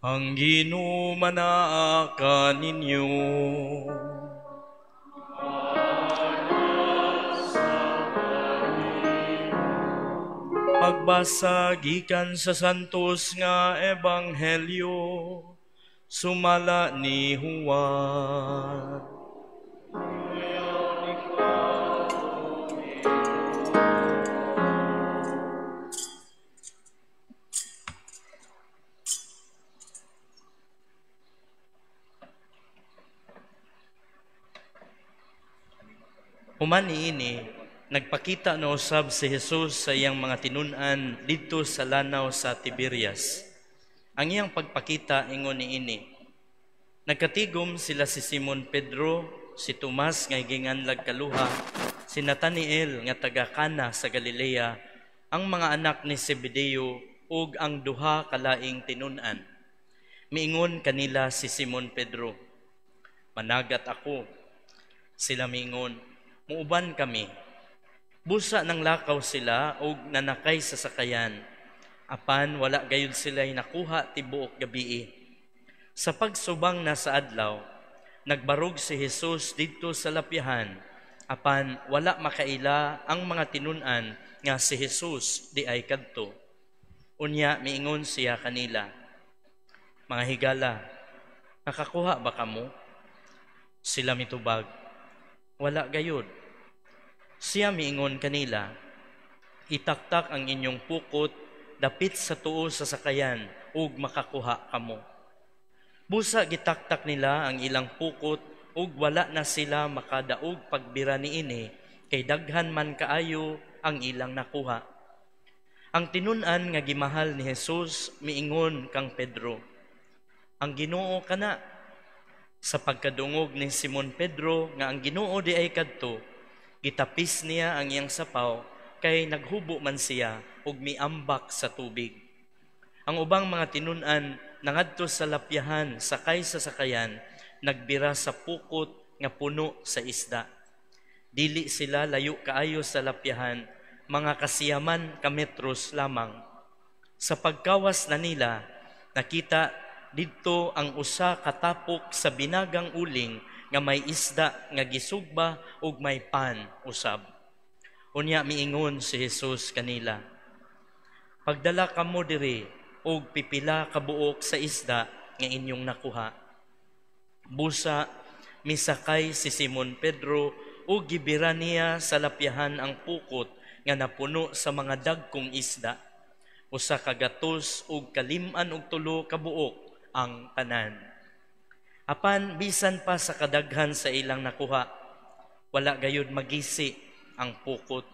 Ang Ginoo manaa kaninyo. Pagbasa gikan sa Santos nga Ebanghelyo sumala ni Juan. Human niini, nagpakita na usab si Jesus sa iyang mga tinun-an didto sa lanaw sa Tiberias. Ang iyang pagpakita ingon niini. Nagkatigom sila si Simon Pedro, si Tomas nga giinganlag Kaluha, si Natanael nga taga Kana sa Galilea, ang mga anak ni Zebedeo ug ang duha ka laing tinun-an. Miingon kanila si Simon Pedro, "Managat ako." Sila miingon, "Muuban kami." Busa nang lakaw sila og nanakay sa sakayan. Apan wala gayud sila nakuha tibuok gabii. Sa pagsubang na sa adlaw, nagbarog si Jesus didto sa lapyahan. Apan wala makaila ang mga tinun-an nga si Jesus di ay kadto. Unya miingon siya kanila, "Mga higala, nakakuha ba kamo?" Sila mitubag, "Wala gayud." Siya miingon kanila, "Itaktak ang inyong pukot dapit sa tuo sa sakayan ug makakuha kamo." Busa gitaktak nila ang ilang pukot ug wala na sila makadaog pagbira niini kay daghan man kaayo ang ilang nakuha. Ang tinun-an nga gimahal ni Jesus miingon kang Pedro, "Ang Ginoo kana." Sa pagkadungog ni Simon Pedro nga ang Ginoo di ay kadto, gitapis niya ang iyang sapaw kay naghubo man siya ug miambak sa tubig. Ang ubang mga tinun-an nangadto sa lapyahan sakay sa sakayan, nagbira sa pukot nga puno sa isda. Dili sila layo kaayo sa lapyahan, mga kasiyaman ka metros lamang. Sa pagkawas na nila, nakita didto ang usa ka tapok sa binagang uling nga may isda nga gisugba ug may pan usab. Unya miingon si Jesus kanila, "Pagdala kamo diri og pipila ka buok sa isda nga inyong nakuha." Busa misakay si Simon Pedro ug gibira niya sa lapyahan ang pukot nga napuno sa mga dagkong isda. 153 ka buok ang tanan. Apan bisan pa sa kadaghan sa ilang nakuha, wala gayud magisi ang pukot.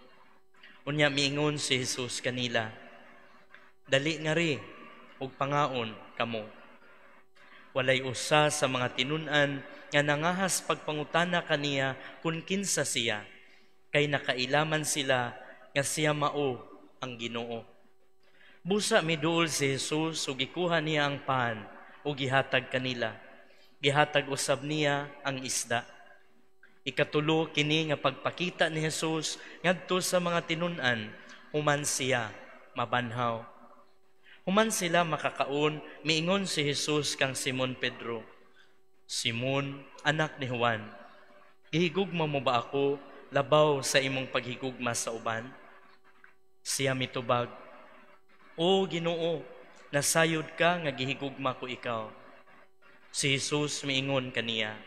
Unya miingon si Jesus kanila, "Dali ngari ug pangaon kamo." Walay usa sa mga tinun-an nga nangahas pagpangutana kaniya kun kinsa siya, kay nakailaman sila nga siya mao ang Ginoo. Busa miduol si Jesus ug gikuha niya ang pan ug gihatag kanila. Gihatag usab niya ang isda. Ikatulo kini nga pagpakita ni Jesus ngadto sa mga tinun-an human siya mabanhaw. Human sila makakaon, miingon si Jesus kang Simon Pedro, "Simon, anak ni Juan, gihigugma mo ba ako labaw sa imong paghigugma sa uban?" Siya mitubag, "O Ginoo, nasayod ka nga gihigugma ko ikaw." Si Jesus miingon kaniya,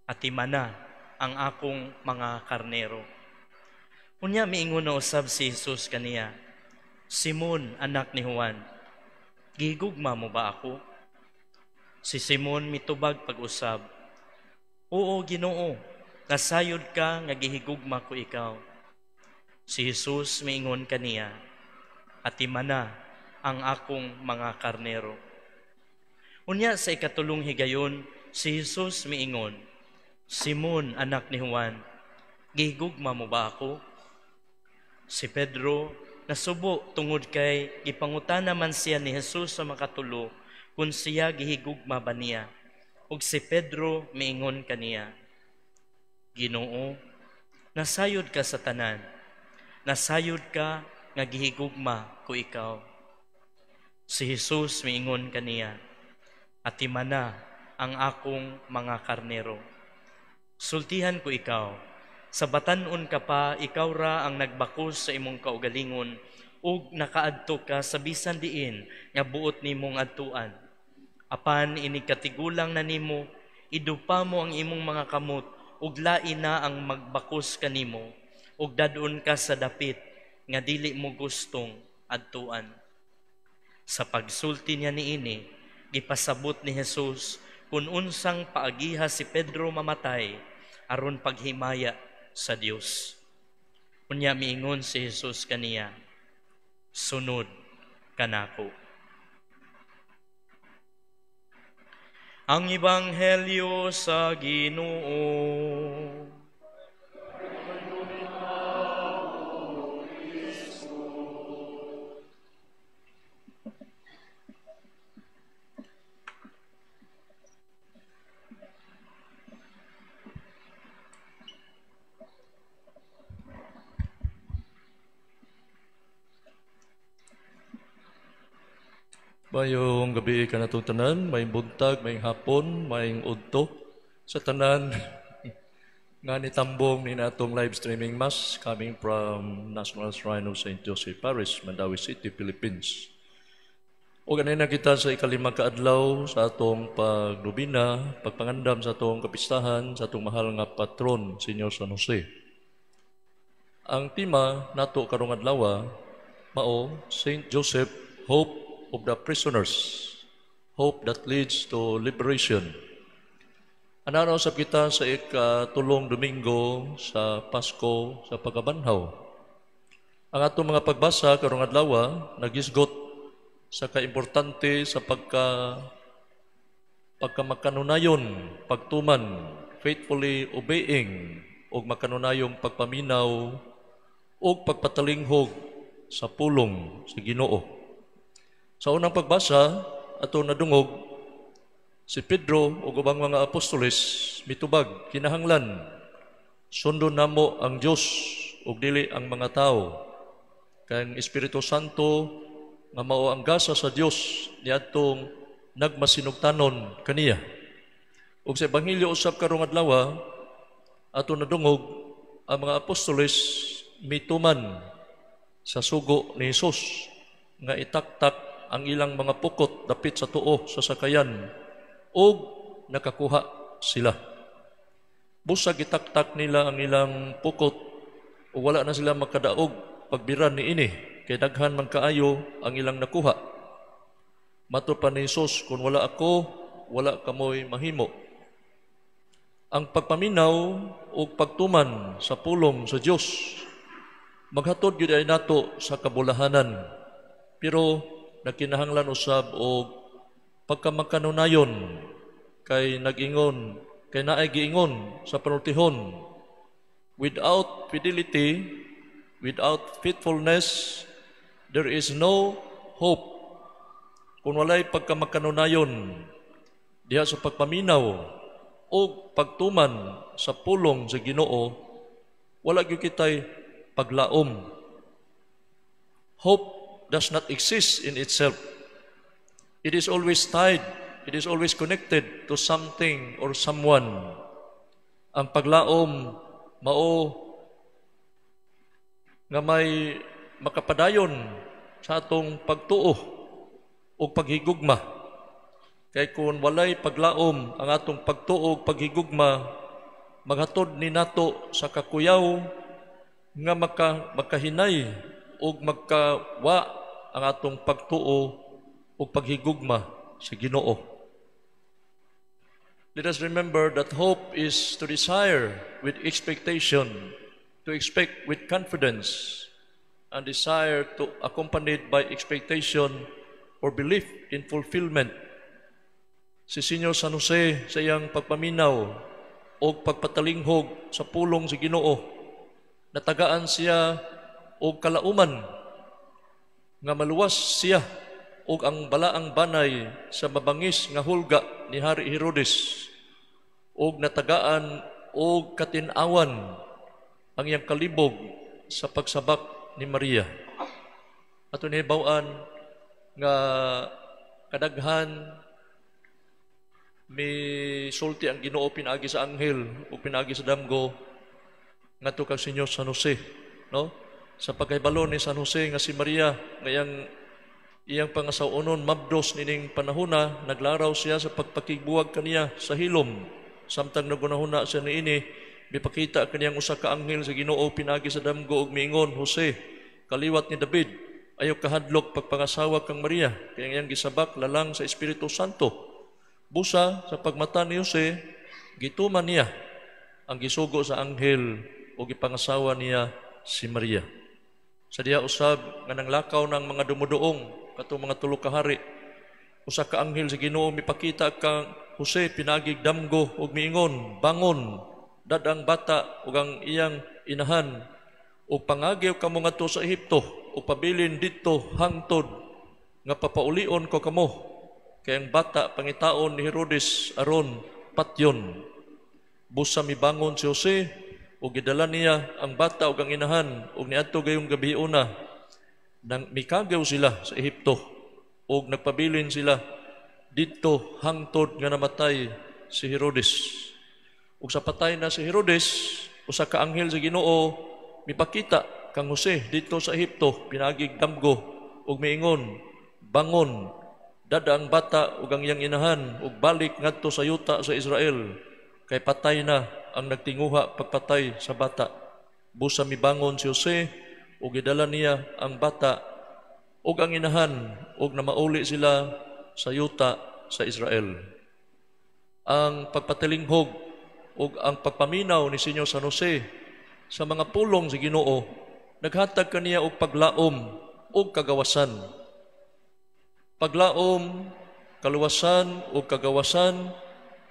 "Atimana ang akong mga karnero." Unya miingon na usab si Jesus kaniya, "Simon, anak ni Juan, gihigugma mo ba ako?" Si Simon mitubag pag-usab, "Oo, Ginoo, nasayod ka nga gihigugma ko ikaw." Si Jesus miingon kaniya, "Atimana ang akong mga karnero." Unya sa ikatulong higayon, si Jesus miingon, "Simon, anak ni Juan, gihigugma mo ba ako?" Si Pedro nasubo tungod kay gipangutana man siya ni Jesus sa makatulo kung siya gihigugma ba niya. Ug si Pedro miingon kaniya, "Ginoo, nasayod ka sa tanan, nasayod ka nga gihigugma ko ikaw." Si Jesus miingon kaniya, Atimana ang akong mga karnero. Sultihan ko ikaw, sa batan-on ka pa, ikaw ra ang nagbakos sa imong kaugalingon ug nakaadto ka sa bisan diin nga buot nimong adtuan. Apan inig katigulang na nimo, idupa mo ang imong mga kamot ug lain na ang magbakos kanimo ug dad-on ka sa dapit nga dili mo gustong adtuan. Sa pagsulti niya niini, gipasabot ni Jesus kung unsang paagiha si Pedro mamatay aron paghimaya sa Dios. Unya miingon si Jesus kaniya, "Sunod kanako." Ang Ebanghelyo sa Ginoo. Mayong gabi kanatong tanan, may buntag, may hapon, may udto sa tanan nga nitambong ni natong live streaming mass coming from National Shrine of St. Joseph Parish, Mandaue City, Philippines. O ganay na kita sa ikalima kaadlaw sa atong pagnobina, pagpangandam sa atong kapistahan, sa atong mahal nga patron, Señor San Jose. Ang tema nato karong adlaw mao St. Joseph, Hope of the Prisoners, hope that leads to liberation. Anaraw sab kita sa ikatulong Domingo sa Pasko sa pagkabanhaw. Ang atong mga pagbasa karong adlaw nagisgot sa kaimportante sa pagkamakanunayon, pagtuman, faithfully obeying ug makanunayong pagpaminaw ug pagpatalinghog sa pulong sa Ginoo. Sa unang pagbasa, ato nadungog, si Pedro ug ubang mga apostoles mitubag kinahanglan sundon namo ang Dios ug dili ang mga tawo. Kay ang Espiritu Santo nga mao ang gasa sa Dios niadtong nagmasinugtanon kaniya. Ug sa ebanghelyo usab karong adlaw, ato nadungog ang mga apostoles mituman sa sugo ni Hesus nga itaktak ang ilang mga pukot dapit sa tuo sa sakayan ug nakakuha sila. Busag itaktak nila ang ilang pukot ug wala na sila makadaog pagbiran niini kay daghan man kaayo ang ilang nakuha. Mato pa ni Hesus, kung wala ako, wala kamoy mahimo. Ang pagpaminaw ug pagtuman sa pulong sa Dios maghatod gyud ay nato sa kabulahanan, pero nagkinahanglan usab og pagkamakanunayon kay nag-ingon, kay naay giingon sa panultihon, without fidelity, without faithfulness, there is no hope. Kung walay pagkamakanunayon diha sa pagpaminaw o pagtuman sa pulong sa Ginoo, wala gyud kitay paglaom. Hope does not exist in itself. It is always tied, it is always connected to something or someone. Ang paglaom mao nga may makapadayon sa atong pagtuo o paghigugma. Kay kung walay paglaom ang atong pagtuo o paghigugma, maghatod ni nato sa kakuyaw nga makahinay o magkawa ang atong pagtuo o paghigugma sa Ginoo. Let us remember that hope is to desire with expectation, to expect with confidence, and desire to accompanied by expectation or belief in fulfillment. Si Señor San Jose sa iyang pagpaminaw o pagpatalinghog sa pulong sa Ginoo, natagaan siya og kalauman nga maluwas siya og ang balaang banay sa mabangis nga hulga ni Hari Herodes, og natagaan og katin-awan ang iyang kalibog sa pagsabak ni Maria. Ato nahibaw-an nga kadaghan Misulti ang Ginoo pinaagi sa anghel o pinaagi sa damgo ngadto kang Senyor San Jose, no? Sa pagkahibalo ni San Jose nga si Maria nga iyang pangasaw-onon mabdos nining panahona, naglaraw siya sa pagpakigbuwag kaniya sa hilom. Samtang nagunahuna siya niini, mipakita kaniyang usa ka anghel sa Ginoo pinaagi sa damgo ug miingon, "Jose, kaliwat ni David, ayaw kahadlok pagpangasawa kang Maria, kay ang iyang gisabak lalang sa Espiritu Santo." Busa sa pagmata ni Jose, gituman niya ang gisugo sa anghel o gipangasawa niya si Maria. Sa diha usab nga nanglakaw ng mga dumuduong, katong mga tulo ka hari, usa ka anghel sa Ginoo mipakita kang Jose pinaagig damgo ug miingon, "Bangon, dad-a ang bata ug ang iyang inahan ug pangagiw kamo ngadto sa Ehipto ug pabilin didto hangtod nga papaulion ko kamo, kay ang bata pangitaon ni Herodes aron patyon." Busa mibangon si Jose ug gidala niya ang bata ug ang inahan ug niadto gayong gabiuna nang mikagaw sila sa Ehipto ug nagpabilin sila didto hangtod nga namatay si Herodes. Ug sa patay na si Herodes, usa ka anghel sa Ginoo mipakita kang Jose didto sa Ehipto pinaagig damgo ug miingon, "Bangon, dad-a ang bata ug ang iyang inahan ug balik ngadto sa yuta sa Israel, kay patay na ang nagtinguha pagpatay sa bata." Busa mibangon si Jose ug gidala niya ang bata ug ang inahan ug namauli sila sa yuta sa Israel. Ang pagpatilinghog ug ang pagpaminaw ni Senyor San Jose sa mga pulong sa Ginoo naghatag kaniya og paglaom ug kagawasan. Paglaom, kaluwasan ug kagawasan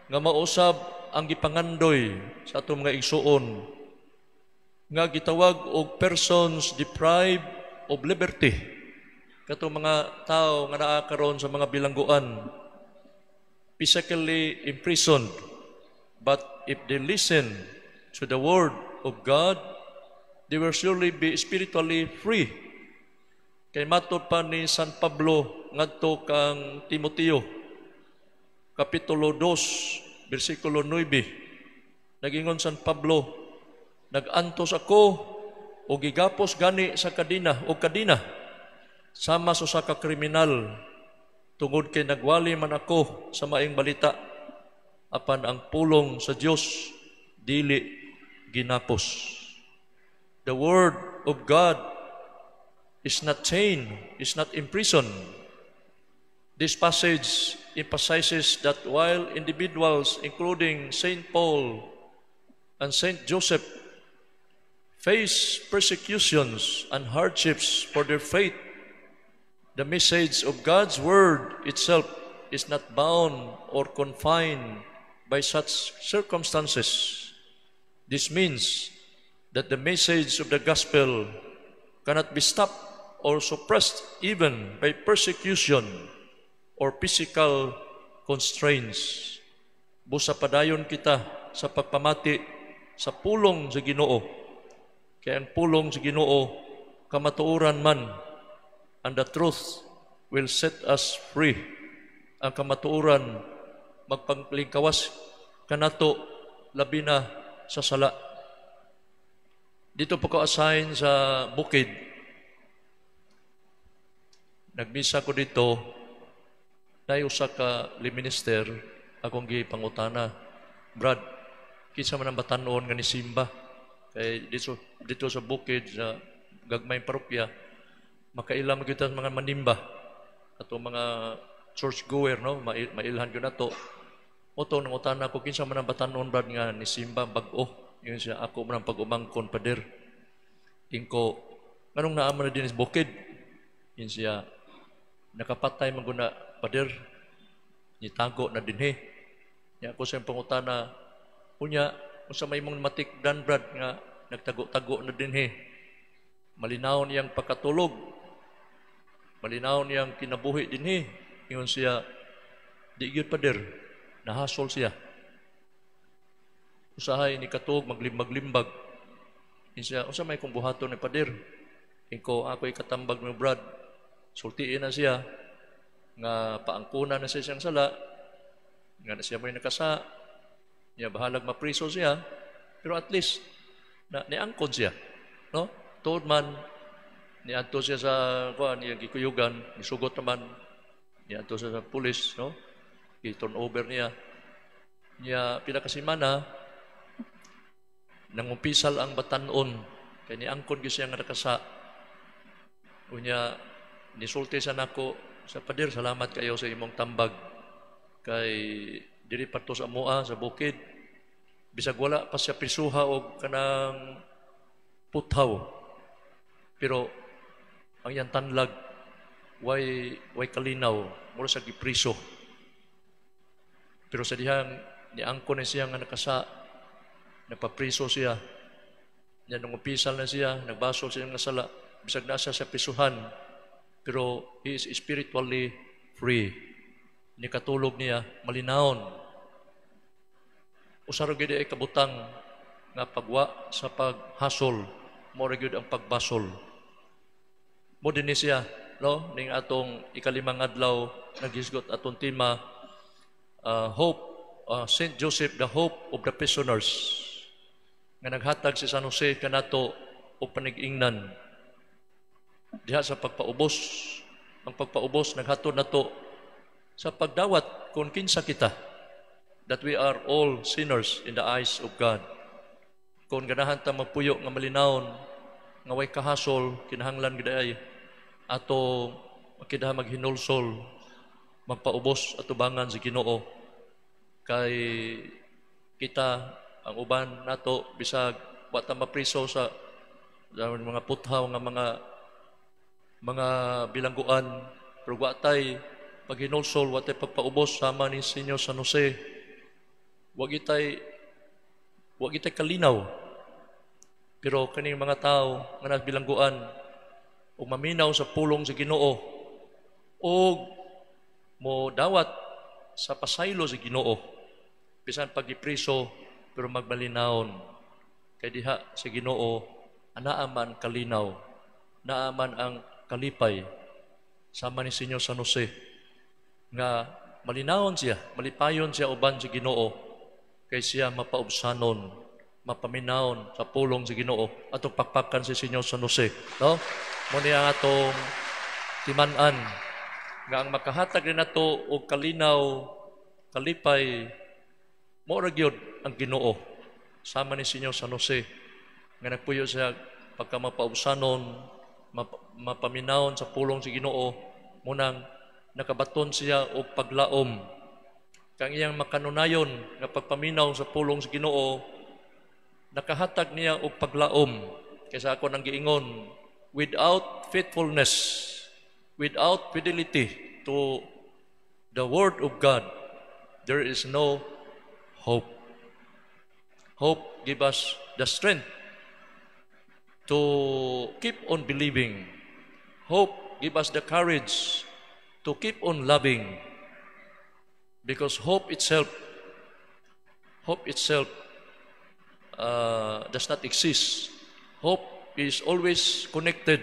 nga mausab ang gipangandoy sa atong mga igsuon nga gitawag og persons deprived of liberty, katong mga tao nga naa karon sa mga bilangguan, physically imprisoned, but if they listen to the word of God, they will surely be spiritually free. Kay matod pa ni San Pablo ngadto kang Timoteo, Kapitulo 2, versikulo 9, nagingon San Pablo, "Nag-antos ako o gigapos gani sa kadina o kadina sama sa usa ka kriminal tungod kay nagwali man ako sa maayong balita, apan ang pulong sa Dios dili ginapos." The word of God is not chained, is not imprisoned. This passage emphasizes that while individuals, including Saint Paul and Saint Joseph, face persecutions and hardships for their faith, the message of God's word itself is not bound or confined by such circumstances. This means that the message of the gospel cannot be stopped or suppressed even by persecution or physical constraints. Busa padayon kita sa pagpamati sa pulong sa Ginoo. Kay ang pulong sa Ginoo kamatuoran man, and the truth will set us free. Ang kamatuoran magpanglingkawas kanato, labi na sa sala. Dito po ko assign sa bukid. Nagmisa ko dito, naay usa ka minister akong gipangutana, "Brad, kinsa man ang batan-on nga ni simba?" Kay dito sa bukid, sa gagmay parokya, makaila man kita sa mga manimba ato, mga church goer, no? Mailhan gyud nato. Mao to nangutana ko, "Kinsa man ang batan-on, Brad, nga ni simba bag-o?" Ingon siya, "Ako man ang pag-umangkon, pader." Ingko, "Nganong naa man na dinhi sa bukid?" Ingon siya, "Nakapatay man guna, pader. Nitago na dinhi." Nya ako sa pangutana, "Unya, unsa may imong matikdan, Brad, nga nagtago-tago na dinhi? Malinaw niyang pagkatulog. Malinaw niyang kinabuhi dinhi." Ingon siya, "Di gyud, pader, nahasol siya. Usahay ni katuog maglimbag-limbag." Ingon siya, "Unsa may kong buhaton ni pader?" Ingko, "Ako ikatambag mo, Brad. Sultiin na siya nga paangkunan na siya siyang sala, nga Nga na siya mo'y nakasa, niya bahalag mapriso siya, pero at least na niangkon siya. No? Tuod man niadto siya sa kuan, niya gikuyugan, gisugot naman, niadto siya sa pulis, no? I-turn over niya. Niya pila ka semana nangumpisal ang batanon kay niangkon gyud siya nga nakasa. Unya nisulti sa nako sa pader, "Salamat kayo sa imong tambag kay diri pa to sa amoa sa bukid." Bisag wala pa siya prisuha og kanang puthaw, pero ang iyang tanlag way kalinaw, mura sa gipriso. Pero sa dihang niangkon na siya nga nakasa, napapriso siya niya, nangumpisal na siya, nagbasol siya nga sala, bisag nasa sa prisuhan, pero he is spiritually free. Ni katulog niya malinawon. Usa ra gyud ay kabutang nga pagwa sa paghasol, mo ra gyud ang pagbasol. Mo dinhi siya, no, ning atong ikalimang adlaw naghisgot atong tema, hope, Saint Joseph, the hope of the prisoners, nga naghatag si San Jose kanato og panig-ingnan diha sa pagpaubos. Ang pagpaubos naghatod nato sa pagdawat kung kinsa kita, that we are all sinners in the eyes of God. Kung ganahan ta magpuyo nga malinawon, nga way kahasol, kinahanglan gid ay ato makida maghinulsol, magpaubos atubangan sa Ginoo, kay kita, ang uban nato, bisag wa ta mapriso sa mga puthaw nga mga bilangguan, pero wa tay paghinulsol, wa tay pagpaubos sama ni Senyor San Jose, wa gitay kalinaw. Pero kaning mga tao nga nabilangguan ug maminaw sa pulong sa Ginoo ug mo dawat sa pasaylo sa Ginoo, bisan pag-gipriso, pero magmalinawon kay diha sa Ginoo anaa man kalinaw, naa man ang kalipay, sama ni Senyor San Jose nga malinawon siya, malipayon siya uban sa Ginoo kay siya mapaubsanon, mapaminawon sa pulong sa Ginoo. Atong pakpakan si Senyor San Jose, no? Mo niya ang atong timan-an nga ang makahatag rin nato og kalinaw, kalipay, mo ra gyud ang Ginoo, sama ni Senyor San Jose nga nagpuyo siya pagka mapaubsanon, mapaminawon sa pulong sa Ginoo, munang nakabaton siya og paglaom. Kang iyang makanunayon nga pagpaminaw sa pulong sa Ginoo nakahatag niya og paglaom. Kaysa ako nang giingon, without faithfulness, without fidelity to the word of God, there is no hope. Hope give us the strength to keep on believing. Hope give us the courage to keep on loving. Because hope itself does not exist. Hope is always connected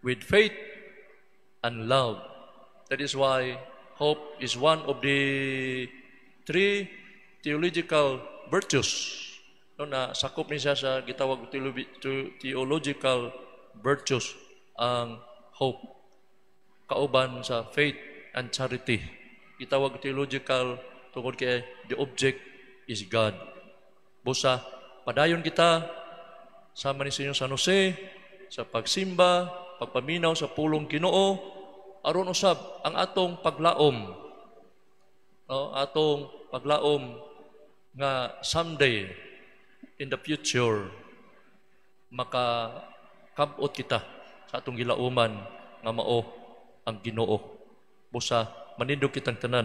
with faith and love. That is why hope is one of the three theological virtues. No, na sakop ni siya sa gitawag theological virtues ang hope, kauban sa faith and charity. Gitawag theological tungod kay the object is God. Busa padayon kita sama ni Senyor San Jose sa pagsimba, pagpaminaw sa pulong Ginoo, aron usab ang atong paglaom, no, atong paglaom nga someday in the future makakabot kita sa atong gilauman nga mao ang Ginoo. Busa manindog kitang tanan.